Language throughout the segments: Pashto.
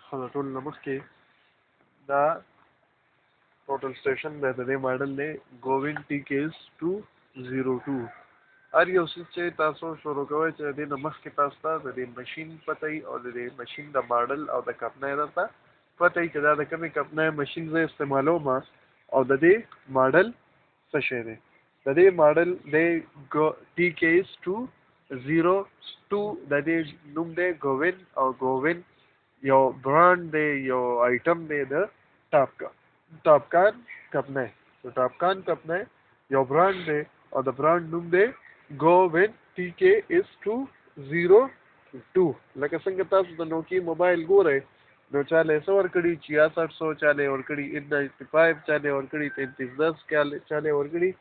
خو د ټولو نه مخکې دا ټوټل سټیشن دی، د دې ماډل دی ګووین ټي کې اس 202۔ هر یو څیز چې تاسو شروع کوئ، چې د دې نه مخکې تاسو ته د دې مشین پته وي او د دې مشین د ماډل او د کمپنۍ درته پته وي چې دا د کومې کمپنۍ مشین زه استعمالوم او د دې ماډل څه شی دی۔ د دې ماډل دی ټي کې اس 202، د دې نوم دی ګووین، او ګووین یو برانډ دی، یو آیټم دی د ټاپکان کمپنۍ۔ د ټاپکان کمپنۍ یو برانډ دی او د برانډ نوم دی ګووین ټي کې اس 202۔ لکه څنګه تاسو د نوکي موبایل ګورئ، نو چاله څه ورکړي؟ 6600 چاله ورکړي، ان 95 چاله ورکړي، 3310 چاله ورکړي،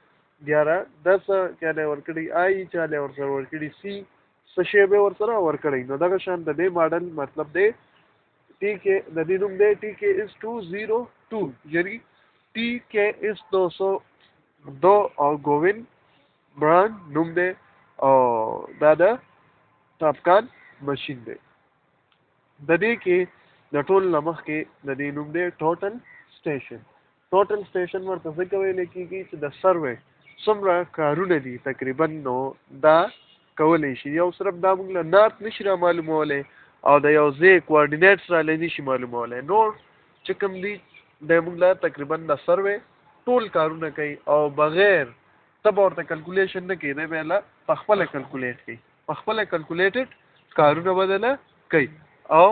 1110 چاله ورکړي، آی چاله ورسره ورکړي، سی څه شی به ورسره ورکړي۔ نو دغه شان د دې ماډل مطلب دی ټي کې، د دې نوم دی ټي کې اس 202، یعنی ټي کې اس 202، او ګووین برانډ نوم دی او دا د ټاپکان مشین دی۔ د دې کې د ټول نه مخکې د دې نوم دی ټوټل سټیشن۔ ټوټل سټیشن ورته ځکه ویل کېږي چې د سروې څومره کارونه دي تقریبا نو دا کولی شي۔ یو صرف دا موږ له نارت نشي را معلومولی او د یو ځای کوارډینیټس را لې نشي معلومولی، نور چې کوم دي دی موږ له تقریبا د سروې ټول کارونه کوي، او بغیر ته به ورته کلکولیشن نه کوي، دی به له په خپله کلکولیټ کوي، په خپله کلکولیټډ کارونه به دله کوي، او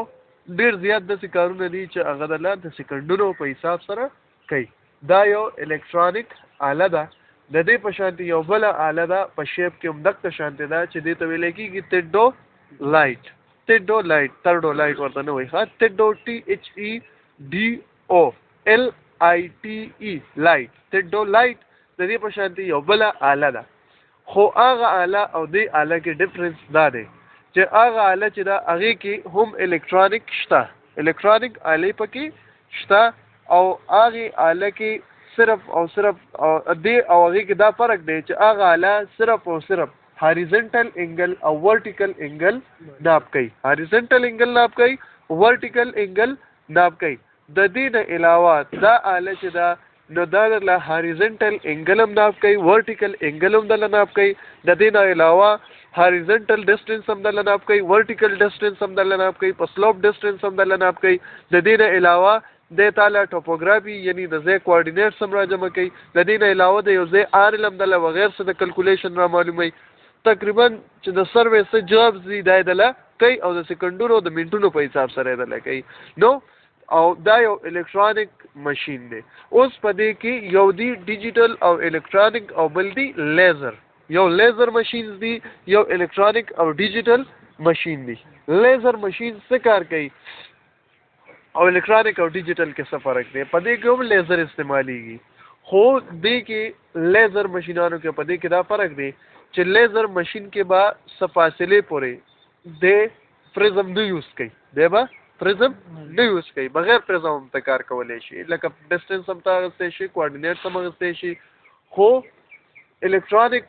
ډېر زیات داسې کارونه دي چې هغه دله د سیکنډونو په حساب سره کوي۔ دا یو الکترونیک آله ده۔ د دې په شانتې یو بله آله ده، په شیپ کې هم دقه شانتې ده، چې دې ته ویلی کېږي تډو لایټ۔ تډو لایټ، ترډو لایټ ورته نه وایي، ښه، تډو، ټي ایچ ای ډي او ایل آی ټي ای لایټ، تډو لایټ د دې په شانتې یو بله آله ده۔ خو هغه آله او دې آله کې ډفرنس دا دی چې هغه آله چې ده هغې کې هم الکترونیک شته، الکترونیک آلې پکې شته، او هغې آله کې صرف او صرف دې او هغې کې دا فرق دی چې هغه آله صرف او صرف هاریزنټل انګل او ورټیکل انګل ناپ کوي، هاریزنټل انګل ناپ کوي، ورټیکل انګل ناپ کوي۔ د دې نه علاوه دا آله چې ده نو دا درله هاریزنټل انګل هم ناپ کوي، ورټیکل انګل هم درله ناپ کوي، د دې نه علاوه هاریزنټل ډسټنس هم درله ناپ کوي، ورټیکل ډسټنس هم درله ناپ کوي، په سلوپ ډسټنس هم درله ناپ کوي۔ د دې نه علاوه د تعالی ټوپوګرافي یعنی د ځای کوارډینیټس هم راجمع کوي۔ د دې نه علاوه د یو ځای آر ایل هم درله بغیر څه د کلکولیشن را معلوموي۔ تقریبا چې د سروې څه جابز دي دا یې درله کوي، او د سیکنډونو او د منټونو په حساب سره یې درله کوي۔ نو او دا یو الکترونیک مشین دی۔ اوس په دې کې یو دی ډیجیټل او الکترونیک او بل دی لیزر۔ یو لیزر مشینز دی، یو الکترونیک او ډیجیټل مشین دی۔ لیزر مشین څه کار کوي او الکترونیک او ډیجیټل کې څه فرق دی؟ په دې کې هم لیزر استعمالیږي، خو دې کې لیزر مشینانو کې په دې کې دا فرق دی چې لیزر مشین کې به څه فاصلې پورې دی پرزم نه یوز کوي، دی به پرزم نه یوز کوي، بغیر پرزم هم ته کار کولی شي، لکه ډسټنس هم ته اخیستی شي، کوارډینیټس هم اخیستی شي۔ خو الکترونیک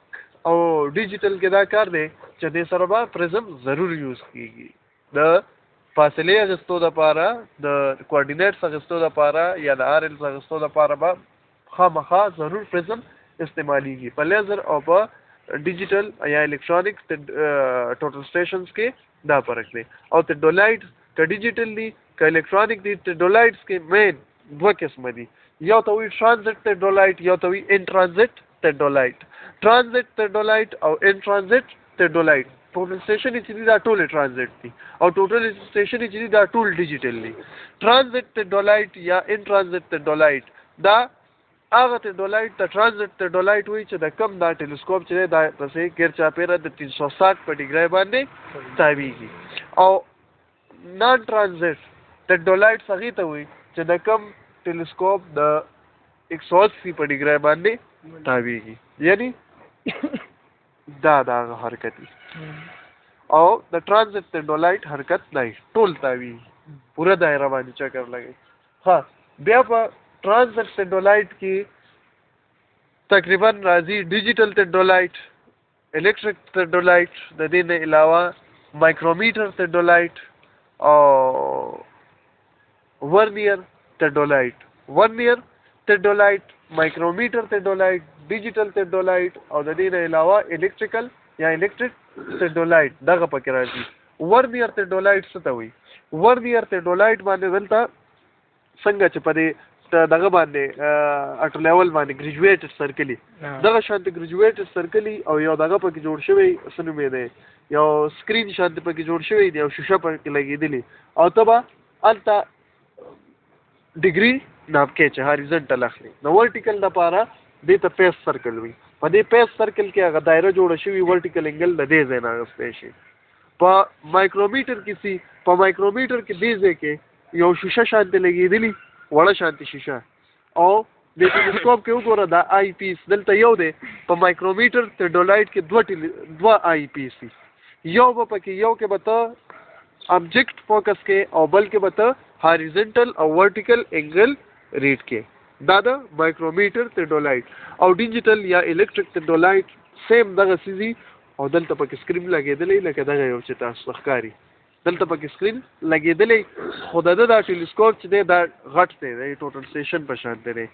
او ډیجیټل کې دا کار دی چې دې سره به پرزم ضرور یوز کیږي، د فاصلې اخیستو دپاره، د کوارډینیټس اخیستو دپاره یا د آر ایل اخیستو دپاره به خامخا ضرور پرزم استعمالیږي۔ په لیزر او په ډیجیټل یا الکترونیک ټوټل سټیشنز کې دا فرق دی۔ او ټډولایټ که ډیجیټل دي که الکترونیک دي، ټډولایټس کې مین دوه قسمه دي، یو ته وایي ټرانزټ ټډولایټ، یو ته وایي ان ټرانزټ ټډولایټ۔ ټرانزټ ټډولایټ او ان ټرانزټ ټډولایټ ټوټل سټیشن چې دي دا ټول ټرانزټ دي، او ټوټل سټیشن چې دي دا ټول ډیجیټل دي۔ ټرانزټ ټډولایټ یا ان ټرانزټ ټډولایټ دا هغه ټډولایټ ته ټرانزټ ټډولایټ وایي چې د کم دا ټیلیسکوپ چې دی دا داسې ګیر چاپېره د 360 په ډیګرۍ باندې تاویږي، او نان ټرانزټ ټډولایټ هغې ته وایي چې د کم ټیلیسکوپ د 180 په ډیګرۍ باندې تاویږي، یعنی دا د هغه حرکت وي، او د ټرانزټ ټډولایټ حرکت نه وي، ټول تاویږي، پوره دایره باندې چکر لګوي۔ ښه، بیا په ټرانزټ ټډولایټ کې تقریبا راځي ډیجیټل ټډولایټ، الیکټریک ټډولایټ، د دې نه علاوه مایکرومیټر ټډولایټ او ورنیر تډولایټ، ورنیر تډولایټ، مایکرومیټر تډولایټ، ډیجیټل تډولایټ، او د دې نه علاوه الکتریکل یا الکتریک تډولایټ دغه پکې راځي. ورنیر تډولایټ څه ته وایي؟ ورنیر تډولایټ باندې دلته څنګه چې په دې دغه باندې اټو لیول باندې ګریجویټډ سرکلی، دغه شانتې ګریجویټډ سرکلی، او یو دغه پکې جوړ شوی، څه نومې دی، یو سکرین شانتې پکې جوړ شوی دی او شیشه پکې لګېدلې، او ته به هلته ډیګري ناپ کې چې هاریزنټل اخلي. نو ورټیکل دپاره دې ته پیس سرکل وي، په دې پیس سرکل کې هغه دایره جوړه شوي، ورټیکل انګل د دې ځای نه اخیستی شي. په مایکرومیټر کې سي، په مایکرومیټر کې دې ځای کې یو شیشه شانتې لګېدلي، وړه شانتې شیشه، او د ټیلیسکوپ کې وګوره دا آی پیس دلته یو دی. په مایکرومیټر تډولایټ کې دوه آی پیس دي، یو به پکې یو کې به ته ابجیکټ فوکس کې او بل کې به ته هاریزنټل او ورټیکل انګل ریډ کې. دا د مایکرومیټر تډولایټ. او ډیجیټل یا الکتریک تډولایټ سیم دغه سیزي، او دلته پکې سکرین لګېدلی، لکه دغه یو چې تاسو ته ښکاري دلته پکې سکرین لګېدلی. خو د ده دا ټیلیسکوپ چې دی دا غټ دی، د ټوټل سټیشن په شان دی،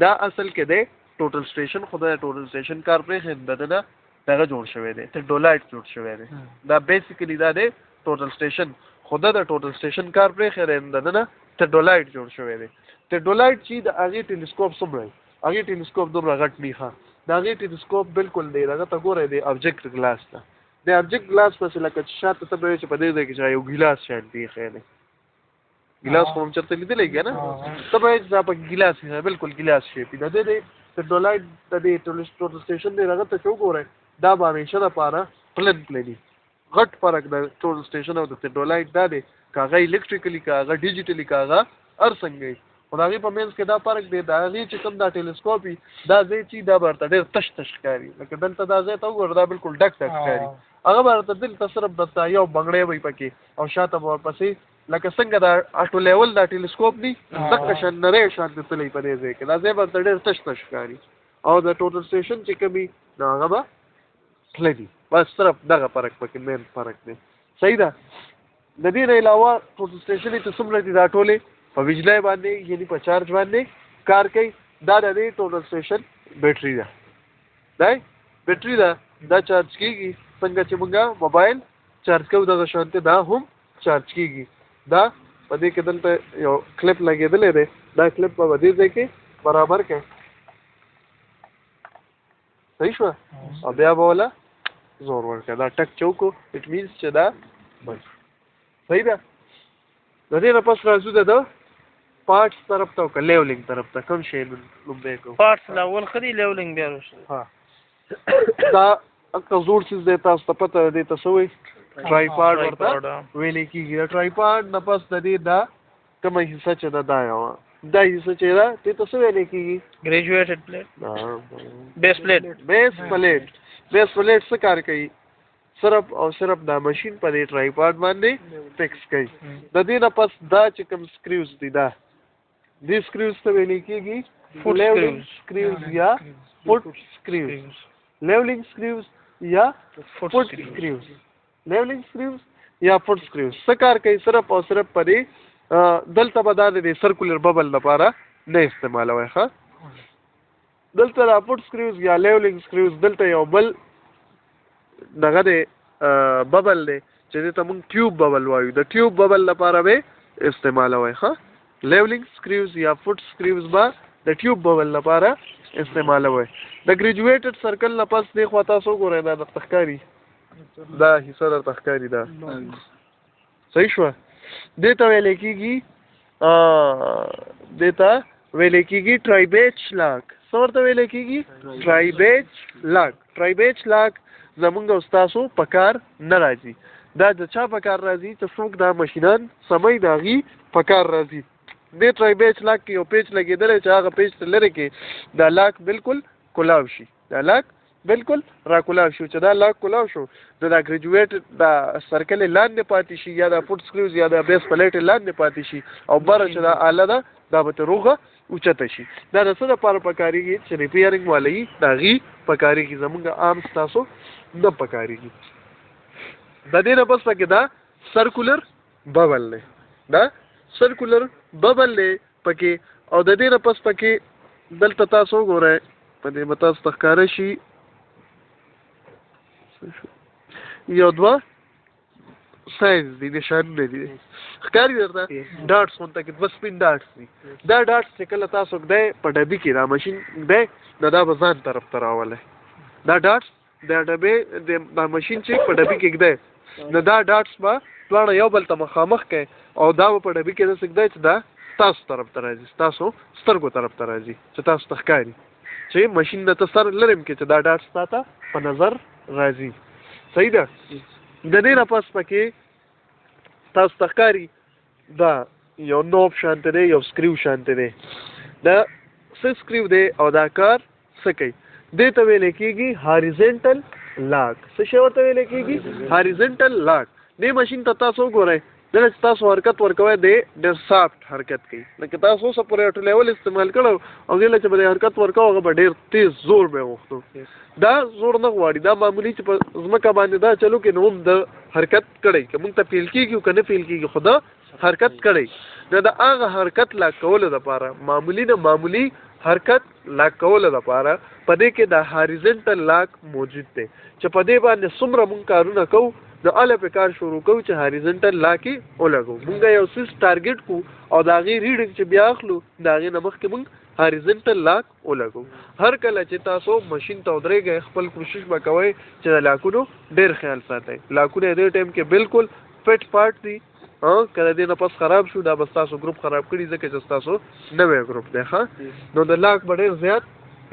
دا اصل کې دی ټوټل سټیشن، خو د ټوټل سټیشن کار پرېښی، د ده نه دغه جوړ شوی دی، تډولایټ جوړ شوی دی. دا بیسیکلی دا دی ټوټل سټیشن، خو د ټوټل سټیشن کار پرېښی دی، د ده نه تډولایټ جوړ شوی دی. تډولایټ چې د هغې ټیلیسکوپ څومره دی، هغې ټیلیسکوپ دومره غټ نه ښه، د هغې ټیلیسکوپ بالکل دی هغه ته ګوره دی ابجیکټ ګلاس ته، د ابجیکټ ګلاس پسې لکه چې شاته ته به وایې چې په دې ځای کې چې یو ګیلاس شان دی ایښی دی، ګیلاس خو هم چېرته لیدلی که نه، ته به وایې چې دا پکې ګیلاس ایښی، بالکل ګیلاس شیپ دی. د دې تډولایټ د دې ټوټل سټیشن دی، هغه ته چې وګورئ دا به همیشه دپاره پلن پلني. غټ فرق د ټوټل سټیشن او د تډولایټ دا دی، که هغه الکتریکلي، که هغه ډیجیټلي، که هغه هر څنګه وي، خو د هغې په منځ کې دا فرق دی. د هغې چې کوم دا ټیلیسکوپ وي، دا ځای چې دا به ورته ډېر تش تش ښکاري، لکه دلته دا ځای ته وګوره دا بالکل ډک ډک ښکاري، هغه به ورته دلته صرف درته یو بنګړی وي پکې، او شاته به ورپسې لکه څنګه دا اټو لیول دا ټیلیسکوپ دی دقه شان نری شان ته تللی په دې ځای کې، دا ځای به ورته ډېر تش تش ښکاري. او د ټوټل سټیشن چې کوم وي نو هغه به تللی، بس صرف دغه فرق پکې مین فرق دی. صحیح ده. د دې نه علاوه ټوټل سټیشن چې څومره دي دا ټولې په بجلی باندې یعنی په چارج باندې کار کوي. دا د دې ټوټل سټیشن بیټری ده، دا بیټری ده، دا چارج کیږي څنګه چې موږ موبایل چارج کوو دغه شانتې دا هم چارج کیږي. دا په دې کې دلته یو کلپ لګېدلی دی، دا کلپ به په دې ځای کې برابر کړي، صحیح شوه، او بیا به وله زور ورکړه، دا ټک چې وکړو اټ مینز چې دا بند شو. صحیح ده. د دې نه پس راځو د پارټس طرف ته او که لیولینګ طرف ته، کوم شی لومړی کوو؟ پارټس لا اول ښه دی، لیولینګ بیا وروسته. ها، دا هلته زوړ څیز دی، تاسو ته پته ده، دې ته څه وایي؟ ټرایپاډ ورته ویلی کېږي. د ټرایپاډ نه پس د دې دا کومه حصه چې ده، دا یوه دا حصه چې ده دې ته څه ویلی کېږي؟ ګریجویټډ پلیټ، بیس پلیټ. بیس پلیټ. بیس پلیټ څه کار کوي؟ صرف او صرف دا ماشین په دې ټرایپاډ باندې فکس کوي. د دې نه پس دا چې کوم سکریوز دي، دا دې سکریوز ته ویل کېږي لیولینګ سکریوز یا فوټ سکریوز، لیولینګ سکریوز یا فوټ سکریوز، لیولینګ سکریوز یا فوټ سکریوز څه کار کوي؟ صرف او صرف په دې دلته به دا د دې سرکولر ببل لپاره نه استعمالوي. ښه، دلته دا فوټ سکریوز یا لیولینګ سکریوز دلته یو بل دغه دی ببل دی چې دې ته موږ ټیوب ببل وایو، د ټیوب ببل لپاره به استعمالوي. ښه، لیولینګ سکریوز یا فوټ سکریوز به د ټیوب ببل لپاره استعمالوي. د ګریجویټډ سرکل نه پس دې خوا تاسو وګورئ، دا درته ښکاري، دا حصه درته ښکاري، دا صحیح شوه. دې ته ویل کېږي، دې ته ویل کېږي ټرایبیچ لاک. څه ورته ویل کېږي؟ ټرایبیچ لاک. ټرایبیچ لاک زمونږ او ستاسو په کار نه راځي. دا د چا په کار راځي؟ چې څوک دا ماشینان سموي د هغوی په کار راځي. دې ټرایبیچ لاک کې یو پیچ لګېدلی چې هغه پیچ ته لرې کې دا لاک بالکل کولاو شي، دا لاک بالکل را کولاو شو. چې دا لاک کولاو شو نو دا ګریجویټ دا سرکل لاندې پاتې شي، یا دا فوټ سکریوز یا دا بیس پلیټ لاندې پاتې شي، او بره چې دا آله ده دا به ترې روغه اوچته شي. دا د څه دپاره پکارېږي؟ چې ریپیرینګ والا یي د هغې پکارېږي، زمونږ عام ستاسو نه پکارېږي. د دې نه پس پکې دا سرکولر ببل دی، دا سرکولر ببل دی پکې. او د دې نه پس پکې دلته تاسو وګورئ، په دې به تاسو ته ښکاره شي یو دوه ساینس دي، نشانونه دي، ښکاري درته ډاټس غونته کې دوه سپین ډاټس دي. دا ډاټس چې کله تاسو ږدئ په ډبي کې دا ماشین ږدئ نو دا به ځان طرف ته راولئ. دا ډاټس د ډبې دا ماشین چې په ډبي کې ږدئ نو دا ډاټس به دواړه یو بل ته مخامخ کوي او دا به په ډبي کې داسې ږدئ چې دا ستاسو طرف ته راځي، ستاسو سترګو طرف ته راځي چې تاسو ته ښکاري چې ماشین نه ته سر لرم کې چې دا ډاټس تا ته په نظر راځي. صحیح ده. د دې نه پس پکې تاسو ته ښکاري دا یو نوب شانته دی، یو سکریو شانته دی. دا څه سکریو دی او دا کار څه کوي؟ دې ته ویل کېږي هاریزنټل لاک. څه شی ورته ویل کېږي؟ هاریزنټل لاک. دې ماشین ته تاسو وګورئ، دله چې تاسو حرکت ورکوئ دی ډېر سافټ حرکت کوي، لکه تاسو اوسه پورې اټو لیول استعمال کړو او دې له چې به دی حرکت ورکوو هغه به ډېر تیز زور به یې غوښتو. دا زور نه غواړي، دا معمولي چې په ځمکه باندې دا چلو کې نو هم د حرکت کړی، که موږ ته پیل کېږي او که نه پیل کېږي خو دا حرکت کړی. نو د هغه حرکت لاک کولو دپاره، معمولي نه معمولي حرکت لاک کولو دپاره په دې کې د هاریزنټل لاک موجود دی چې په دې باندې څومره موږ کارونه کوو نو هله پې کار شروع کوو چې هاریزنټل لاک یې ولګوو. موږ یو څیز ټارګټ کړو او د هغې ریډینګ چې بیا اخلو د هغې نه مخکې موږ هاریزنټل لاک ولګوو. هر کله چې تاسو ماشین ته ودرېږئ خپل کوشش به کوئ چې د لاکونو ډېر خیال ساتئ. لاکونه دې ټایم کې بالکل فټ پارټ دي، که د دې نه پس خراب شو دا به ستاسو ګروپ خراب کړي ځکه چې ستاسو نوی ګروپ دی. ښه، نو د لاک به ډېر زیات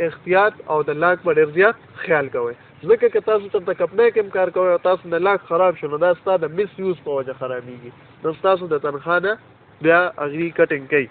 احتیاط او د لاک به ډېر زیات خیال کوئ، ځکه که تاسو چېرته کمپنۍ کې هم کار کوئ او تاسو نه لاک خراب شو نو دا ستا د مس یوز په وجه خرابېږي، نو ستاسو د تنخوا نه بیا هغوی کټینګ کوي.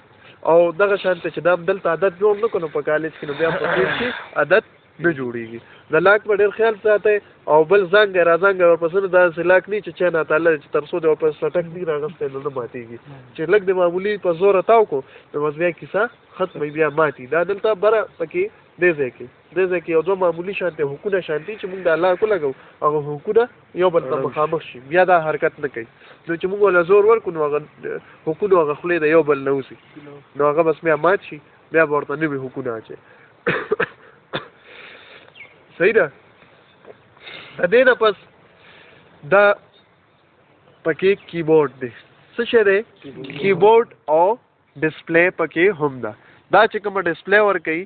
او دغه شان ته چې دا هم دلته عادت جوړ نه کړو نو په کالج کې نو بیا په تېر شي عادت نه جوړېږي. د لاک به ډېر خیال ساتئ او بل ځانګه را ځانګه ورپسې نه داسې لاک نه چې چا ناتاله چې تر څو دې ورپسې څټک نه راغستی نو نه ماتېږي، چې لږ د معمولي په زوره تاو کړو نو بس بیا کیسه ختمه وي، بیا ماتي. دا دلته بره پکې دې ځای کې دې ځای کې یو دوه معمولي شانتې حکونه شانتې چې موږ دا لاک ولګوو هغه حکونه یو بل ته مخامخ شي، بیا دا حرکت نه کوي. نو چې موږ ورله زور ورکړو نو هغه حکونو هغه خولې د یو بل نه وځي، نو هغه بس بیا مات شي، بیا به ورته نوي حکونه اچوي. صحیح ده. د دې نه پس دا پکې کیبورډ دی. څه شی دی؟ کیبورډ او ډسپلی پکې هم ده. دا چې کومه ډسپلی ورکوي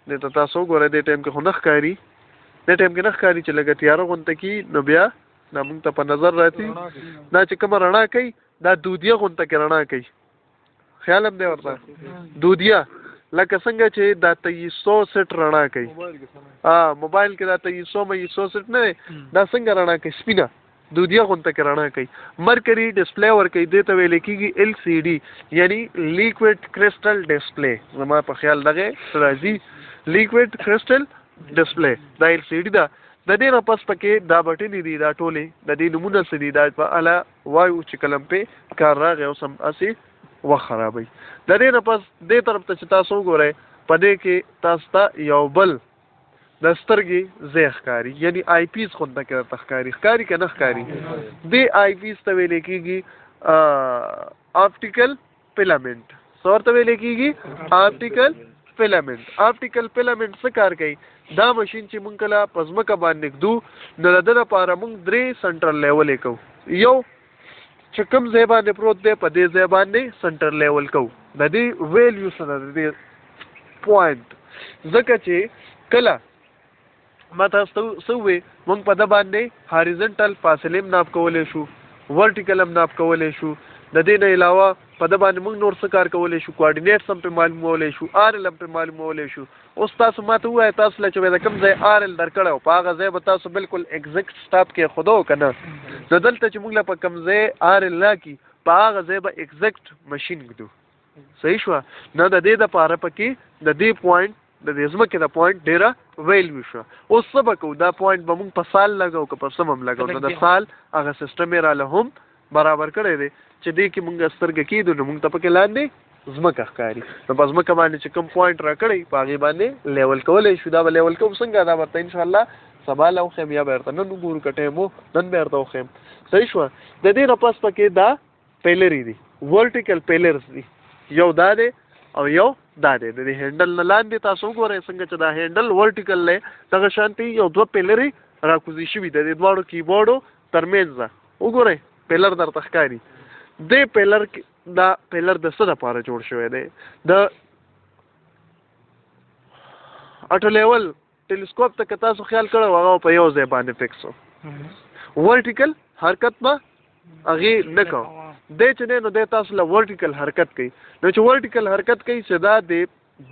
دې ته تاسو وګورئ، دې ټایم کې خو نه ښکاري، دې ټایم کې نه ښکاري چې لږه تیاره غونته کي نو بیا دا موږ ته په نظر راځي. دا چې کومه رڼا کوي دا دودیه غونته کې رڼا کوي، خیال هم دی ورته دودیه، لکه څنګه چې دا 2300 سیټ رڼا کوي. موبایل کې دا 2300 مې سیټ نه دی، دا څنګه رڼا کوي؟ سپینه دودیه غونته کې رڼا کوي. مرکري ډسپلی ورکوي، دې ته ویل کېږي ال سي ډي، یعنی لیکویډ کرسټل ډسپلی. زما په خیال دغه راځي لیکویډ کرسټل ډسپلی، دا ال سي ډي ده. د دې نه پس پکې دا بټنې دي، دا ټولې د دې نومونه څه دي دا په اله وایو چې کلم پې کار راغی اوس هم هسې وخت خرابوي. د دې نه پس دې طرف ته چې تاسو وګورئ په دې کې تاسو ته یو بل د سترګې ځای ښکاري، یعنی آی پیس غونته کې درته ښکاري. ښکاري که نه ښکاري؟ دې آی پیس ته ویل کېږي آپټیکل فیلامنټ. څه ورته ویل کېږي؟ آپټیکل فیلامنټ. آپټیکل فیلامنټ څه کار کوي؟ دا ماشین چې مونږ کله په ځمکه باندې ږدو نو د ده لپاره مونږ درې سنټر لیولې کوو. یو چې کوم ځای باندې پروت دی په دې ځای باندې سنټر لیول کوو، د دې ویلیو څه ده، د دې پوینټ. ځکه چې کله ما تاسو ته څه وویل، مونږ په ده باندې هاریزنټل فاصلې هم ناپ کولی شو، ورټیکل هم ناپ کولی شو. د دې نه علاوه په ده باندې مونږ نور څه کار کولی شو، کوارډینیټس هم پرې معلومولی شو، آر ال هم پرې معلومولی شو. اوس تاسو ما ته ووایه تاسو له چې به د کوم ځای آر ال درکړی و په هغه ځای به تاسو بالکل ایگزیکټ سټاپ کېښودو که نه؟ نو دلته چې مونږ له په کوم ځای آر ال راکړي په هغه ځای به ایگزیکټ ماشین ږدو. صحیح شوه؟ نو د دې دپاره پکې د دې پوینټ د دې ځمکې د پوینټ ډېره ویلیو شوه. اوس څه به کوو؟ دا پوینټ به مونږ په سال لګو که په سم هم لګو؟ نو د سال هغه سیسټم یې راله هم برابر کړی دی چې دې کې مونږ سترګه کېدو نو مونږ ته پکې لاندې ځمکه ښکاري. نو په ځمکه باندې چې کوم پوینټ راکړی په هغې باندې لیول کولی شو. دا به لیول کوم څنګه؟ دا به ورته انشاءالله سبا له وښیم یا به ورته نن وګورو که ټایم و نن به ورته وښیم. صحیح شوه؟ د دې نه پس پکې دا پیلري دي. ورټیکل پیلرز دي، یو دا دی او یو دا دی. د دې هینډل نه لاندې تاسو وګورئ څنګه چې دا هینډل ورټیکل دی، دغه شانتي یو دوه پیلرې راکوزې شوي د دې دواړو کیبورډو ترمنځ. وګورئ پیلر درته ښکاري. دې پیلر کې دا پیلر د څه دپاره جوړ شوی دی؟ د اټو لیول ټیلیسکوپ ته که تاسو خیال کړی، هغه په یو ځای باندې فکس و، ورټیکل حرکت به هغې نه کو. دی چې دی نو دی تاسو له ورټیکل حرکت کوي. نو چې ورټیکل حرکت کوي، چې دا د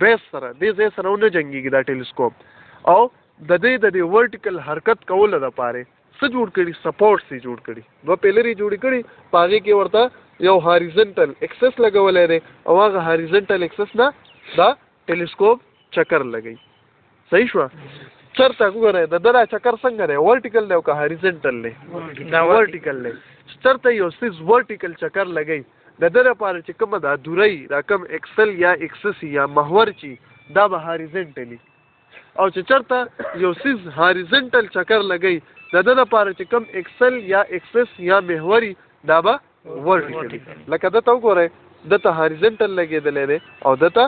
بیس سره دې ځای سره ونه جنګېږي دا ټیلیسکوپ، او د دې ورټیکل حرکت کولو دپاره څه جوړ کړي؟ سپورټس یې جوړ کړي، دوه پیلرې جوړې کړي، په هغې کې ورته یو هاریزنټل اکسس لګولی دی او هغه هاریزنټل اکسس نه دا ټیلیسکوپ چکر لګوي. صحیح شوه؟ چرته وګورئ د ده دا چکر څنګه دی؟ ورټیکل دی او که هاریزنټل دی؟ دا ورټیکل دی. چرته یو څیز ورټیکل چکر لګوي، د ده لپاره چې کومه دا دوری، دا کوم اکسل یا اکسس یا محور چې دا به هاریزنټلي، او چې چرته یو څیز هاریزنټل چکر لګوي، د ده لپاره چې کوم اکسل یا اکسس یا محوري دا به ورټیکل. لکه ده ته وګورئ، ده ته هاریزنټل لګېدلی دی او ده ته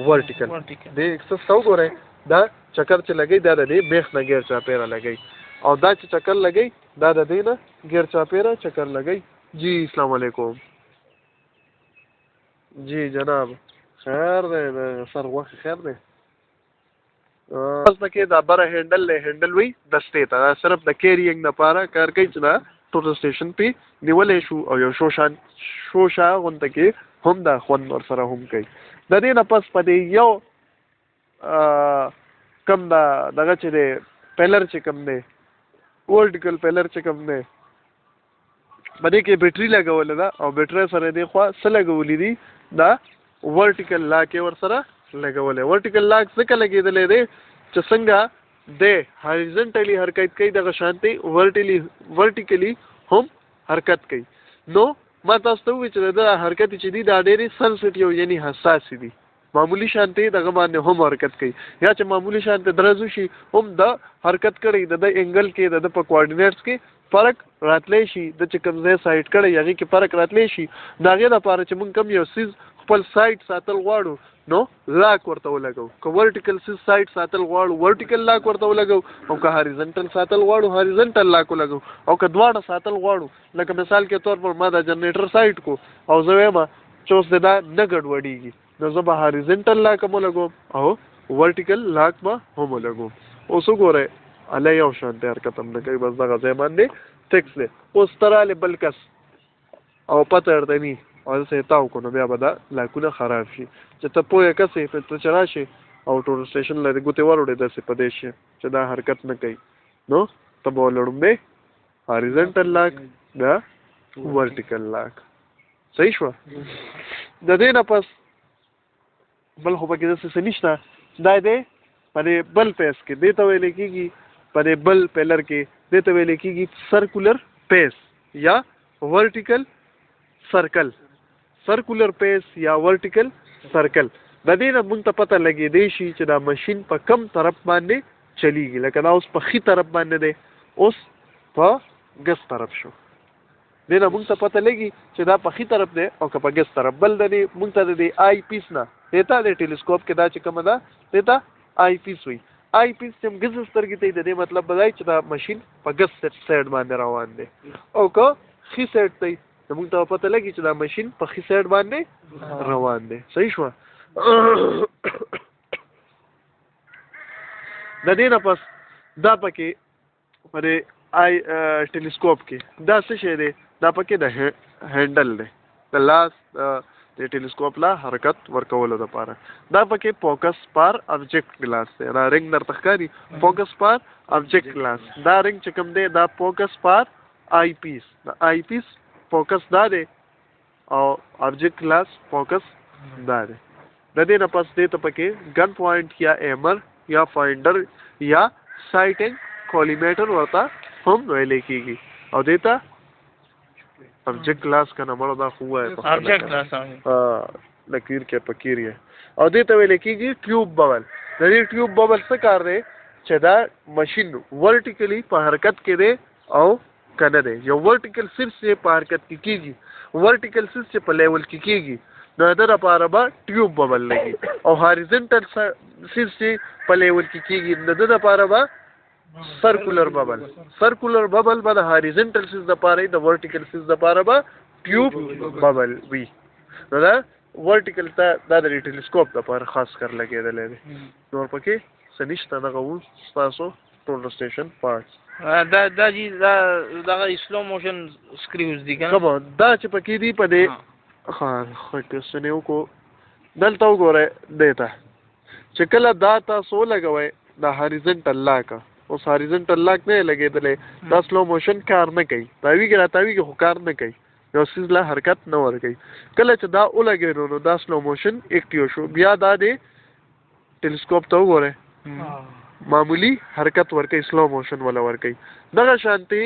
ورټیکل. دې اکسس ته وګورئ، دا چکر چې لګوي دا د دې بیخ نه ګیر چاپېره لګوي، او دا چې چکر لګوي دا د دې نه ګیر چاپېره چکر لګوي. جی السلام علیکم. جی جناب، خیر دی؟ د سر غوښې خیر دی؟ پس پکې دا بره هینډل دی، هینډل وي دستې ته، دا صرف د کیرینګ دپاره کار کوي چې دا ټوټل سټیشن پې نیولی شو او یو شوشان شوشه غونته کې هم دا خوند ورسره هم کوي. د دې نه پس په دې یو کم دا دغه چې دی پیلر چې کوم دی، ورټیکل پیلر چې کوم دی، په دې کې بیټري لګولې ده او بیټرۍ سره دې خوا څه لګولي دي؟ دا ورټیکل لاک یې ورسره لګولی. ورټیکل لاک ځکه لګېدلی دی چې څنګه دی هاریزنټلي حرکت کوي، دغه شانتې ورټیکلي هم حرکت کوي. نو ما تاسو ته وویل چې د ده حرکت چې دي دا ډېرې سنسیټیو یعنی حساسې دي. معمولی شانتې دغه باندې هم حرکت کوي، یا چې معمولی شانتې درز وشي هم د حرکت کړی، د ده انګل کې د ده په کوارډینیټس کې فرق راتلی شي، د چې کوم ځای سایټ کړی هغې کې فرق راتلی شي. د هغې دپاره چې موږ کوم یو څیز خپل سایټ ساتل غواړو نو لاک ورته ولګو. که ورټیکل څیز سایټ ساتل غواړو ورټیکل لاک ورته ولګو، او که هاریزنټل ساتل غواړو هاریزنټل لاک ولګو، او که دواړه ساتل غواړو، لکه مثال کې طور پر ما دا جنریټر سایټ کو او زه وایم چې اوس دا نه ګډوډېږي، نو زه به هاریزنټل لاک هم ولګوم او ورټیکل لاک به هم ولګوم. اوس وګورئ الی یو شان دی، حرکت هم نه کوي، بس دغه ځای باندې فکس دی. اوس ته راغلې بل کس او پته ورته نی او داسې یې تاو کړو، نو بیا به دا لاکونه خراب شي. چې ته پوه کس یې، ته چې راشې او ټول سټیشن له دې ګوتې وروړې داسې په دې شي چې دا حرکت نه کوي، نو ته به ولړومبې هاریزنټل لاک بیا ورټیکل لاک. صحیح شوه؟ د دې نه پس بل خو پکې داسې څه نشته. دا دی په دې بل پیس کې دې ته ویل کېږي، په دې بل پیلر کې دې ته ویل کېږي سرکولر پیس یا ورټیکل سرکل. سرکولر پیس یا ورټیکل سرکل، د دې نه موږ ته پته لګېدی شي چې دا ماشین په کم طرف باندې چلیږي. لکه دا اوس په ښي طرف باندې دی، اوس په ګس طرف شو. دې نه موږ ته پته لګي چې دا په ښي طرف دی او که په ګس طرف. بل د دې موږ ته د دې آی پیس نه، دې ته د ټیلیسکوپ کې دا چې کومه ده دې ته آی پیس وایي. آی پیس چې هم ګس سترګې ته، د دې مطلب به دا چې دا ماشین په ګس سایډ باندې روان دی، او که ښي سایډ ته نو موږ ته پته لګي چې دا ماشین په ښي سایډ باندې روان دی. صحیح شوه؟ د دې نه پس دا پکې په دې آی ټیلیسکوپ کې دا څه شی دی؟ دا پکې د هینډل دی، د لاس د ټیلیسکوپ لا حرکت ورکولو دپاره. دا پکې فوکس پار ابجیکټ ګلاس دی. دا رنګ درته ښکاري، فوکس پار ابجیکټ ګلاس. دا رنګ چې کوم دی دا فوکس پار آی پیس، د آی پیس فوکس دا دی او ابجیکټ ګلاس فوکس دا دی. د دې نه پس دې ته پکې ګن پوینټ یا ایمر یا فاینډر یا سایټینګ کولیمیټر ورته هم ویل کېږي، او دې ته ابجیکټ ګلاس کنه مړه دا خو وایه په خپله ابجیکټ کنه. ګلاس. لکیر کې پکیر یې. او دې ته ویل کېږي ټیوب ببل. د دې ټیوب ببل څه کار دی؟ چې دا ماشین ورټیکلی په حرکت کې دی او که نه دی. یو ورټیکل څیز چې په حرکت کې کېږي، ورټیکل څیز چې په لیول کې کېږي، نو د ده لپاره به ټیوب ببل لګي، او هاریزنټل څیز چې په لیول کې کېږي، د ده لپاره به سرکولر ببل، سرکولر ببل به د هاریزنټل څیز لپاره، د ورټیکل څیز لپاره به ټیوب ببل وي. نو دا ورټیکل ته دا د ټیلیسکوپ لپاره خاص کر لګېدلی دی. نور پکې څه نشته. دغه وو ستاسو ټول سټیشن پارټس. دا دا جی دا دغه سلو موشن سکریوز دي کنه؟ کوم دا چې پکې دي په دې. ها، ښه کوېسچن یې وکړو. دلته وګورئ دې ته چې کله دا تاسو ولګوئ دا هاریزنټل لاک، اوس هاریزنټل لاک نه لګېدلی، دا سلو موشن کار نه کوي. تاویږي را تاویږي خو کار نه کوي، یو څیز له حرکت نه ورکوي. کله چې دا ولګېدو نو دا سلو موشن اکټیو شو. بیا دا دی ټیلیسکوپ ته وګورئ، معمولی حرکت ورکوي، سلو موشن ولا ورکوي. دغه شانتي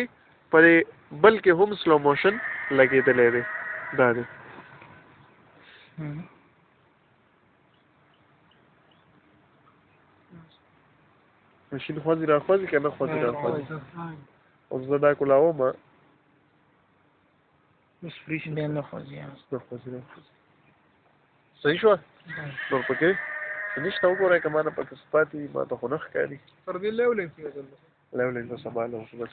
په دې بل کې هم سلو موشن لګېدلی دی، دا دی. ماشین خوځي را خوځي که نه خوځي را خوځي؟ اوس زه دا کولاوم. اوس فری شي، بیا نه خوځي. نه خوځي را خوځي. صحیح شوه. نور پکې څه نشته. وګورئ که ما نه پکې څه پاتې وي، ما ته خو نه ښکاري. تر دې لیولینګ څنګه چل؟ لیولینګ به سبا له وکړو بس.